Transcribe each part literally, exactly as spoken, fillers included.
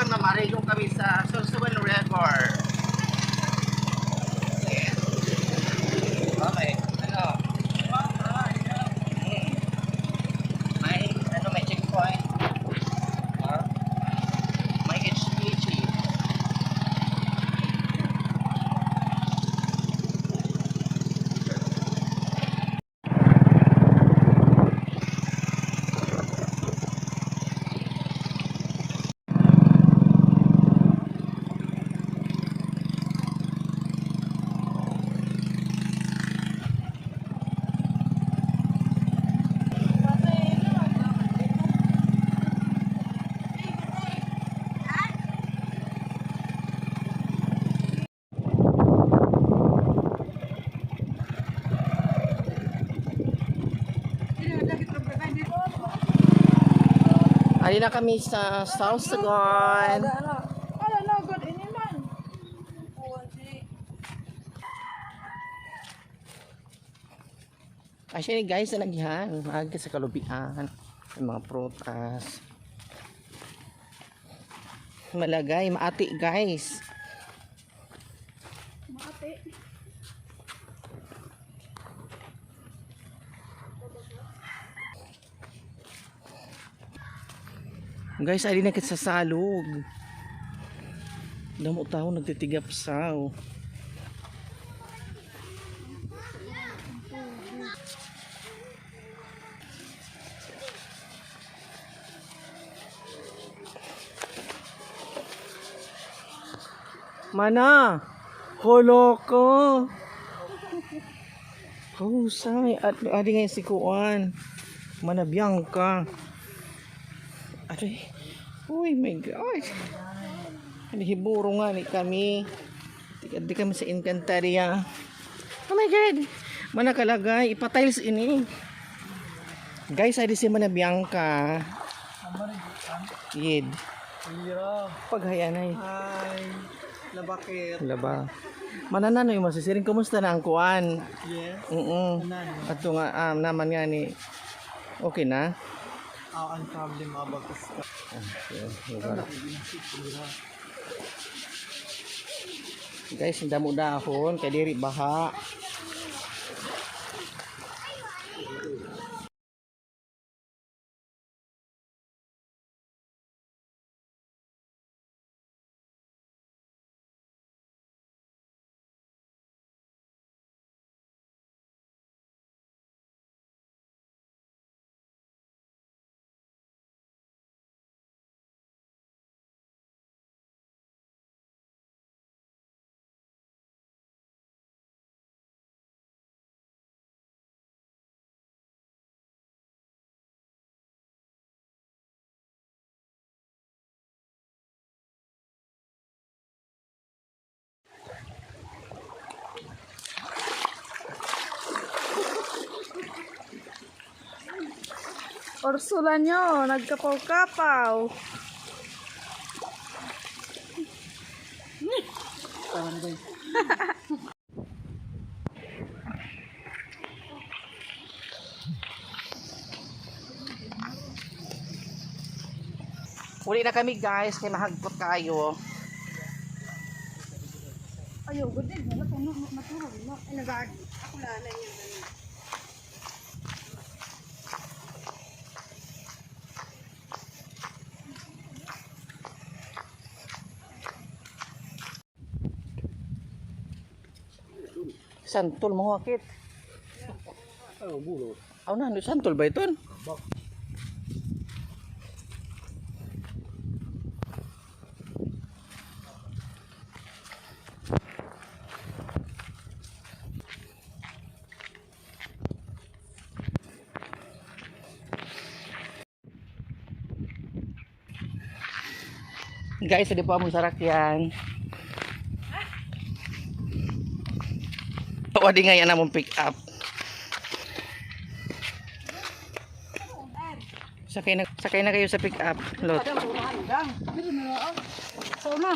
Mamarigo kami sa Sorsogon River. Yes. Okay. Ano? Hmm. May, ano, may checkpoint. Ha? May H P G. Ari na kami sa Sorsogon. Asya ni guys, sa nagyan. Maaga sa kalubian. May mga prutas. Malagay, maati, guys. Maati. Guys, adi na kita sa salog. Damo tawo nagtitigapsaw. Mana, hala ka. Husay. At, adi ngay-an si kuan. Mana Bianca. Aray. Uy, my God. Nahiburo ngani kami. Di, di kami sa Encantadia. Oh my God. Mana kalagay. Ipa-tiles ini. Guys, adi si Mana Bianca. Yid. Paghayanay. Ay, labakit. Laba. Mananano yung masisiring? Kumusta na ang kuan? Yes. Oo. Manano? Ato nga, ah, naman nga ni, okay na? Ah, ang problem, abakas ka. Ah, yun, lugar. Guys, ang damo dahon, kay diri baha. Ursula niyo, nagkapaw-kapaw. Uli na kami, guys, kay mahagkot kaayo. Ayaw, gud din. Wala pa, matulog, no? Ay, nagagi. Ako na, na yun. Santol, mga kit. Aw, bulo. Aw, na, santol ba iton? Guys, adi pa amon sarakyan. Adi ngay-an amon pick up. Sakay na, sakay na kayo sa pick up, Lot. Sa una.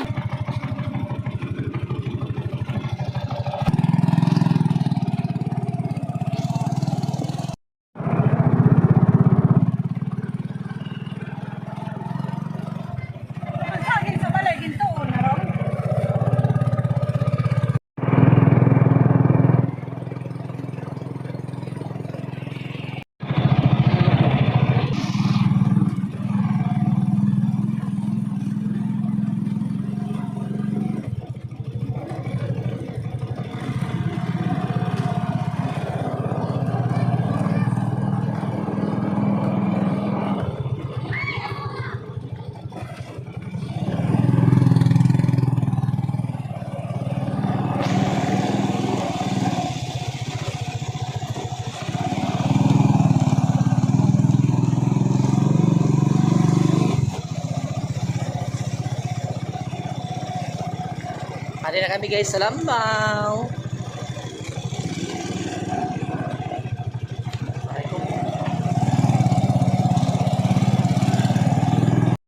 Dali na kami, guys, sa Lambao.